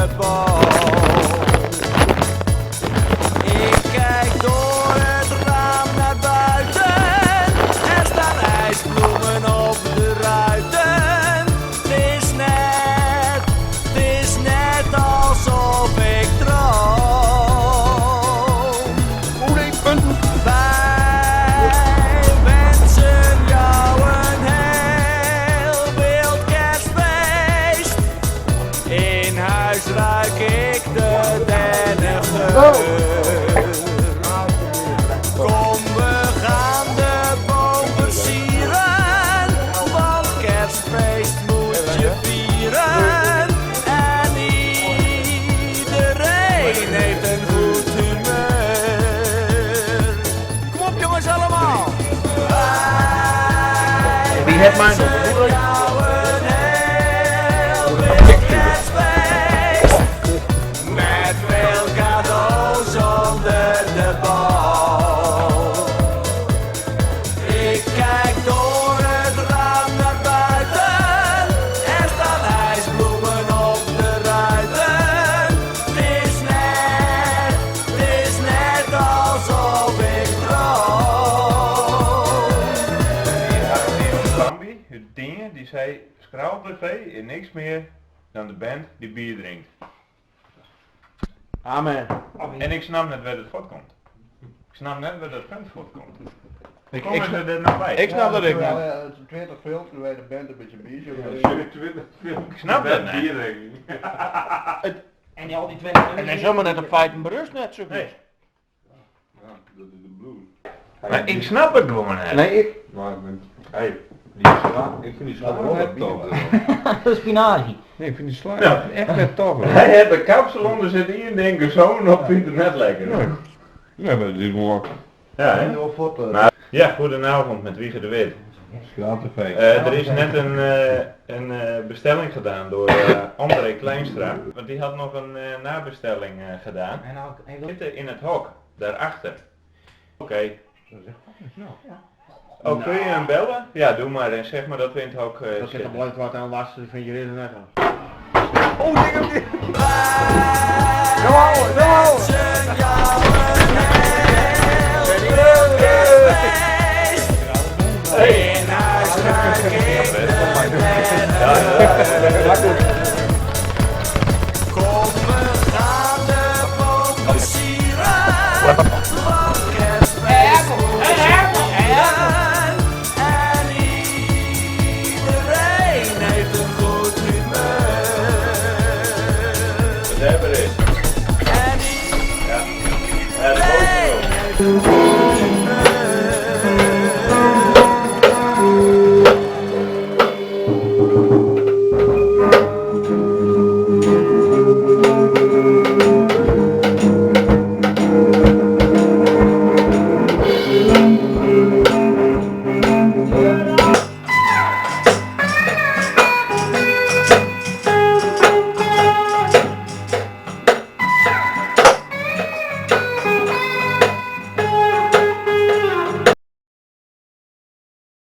de boom. Ik kijk door het raam naar buiten. Er staan ijsbloemen op de ruiten. Het is net, het is net alsof ik droom. Wij wensen jou een heel wild kerstfeest. In huis ruik ik de dennengeur. Kom, we gaan de boom versieren. Want kerstfeest moet je vieren. En iedereen heeft een goed humeur. Kom op jongens allemaal. Wij Wie heeft mijn wensen nummer? jou een heel wild kerstfeest. Met veel cadeaus onder de boom. Ik kijk door het raam naar buiten. Er staan ijsbloemen op de ruiten. Het is net alsof ik droom. Bambi, het ding, die zei, Schraal TV is niks meer dan de band die bier drinkt. Amen. En ik snap net waar het voortkomt. Ik snap net waar dat punt voortkomt. Ik, Kom ik, er dit nou bij? ik snap dat ik niet. Ja, het is 20 films, wij de band een beetje bier. Ik snap dat net. En die al die 20 En hij is helemaal net op feiten berust net zo goed. Nee. Ja, dat is de blues. Maar ik snap het gewoon net. Nee, ik... Maar ik ben, hey, die sla, ik vind die sla net tof. Dat is spinazie. Nee, ik vind die sla Ja. echt net tof. hoor. Hij heeft een kapsel onder zit hier denken zo'n op vindt het net lekker. Nee. Nee, maar dat is gewoon Ja, hè? Heel fort. Maar, ja, goedenavond met Wieger de Wit. Schraal TV. Er is net een bestelling gedaan door André Kleinstra. Want die had nog een nabestelling gedaan. En nou, hij wil- Zitten in het hok, daarachter. Oké. Dat is echt fucking snel. Oh, kun je hem bellen? Ja, doe maar en zeg maar dat we in het hok Dat zit zitten. er belangrijk wat aan last, dat vind je dit net al. Wij wensen jou een heel wild kerstfeest. In huis ruik ik de dennengeur.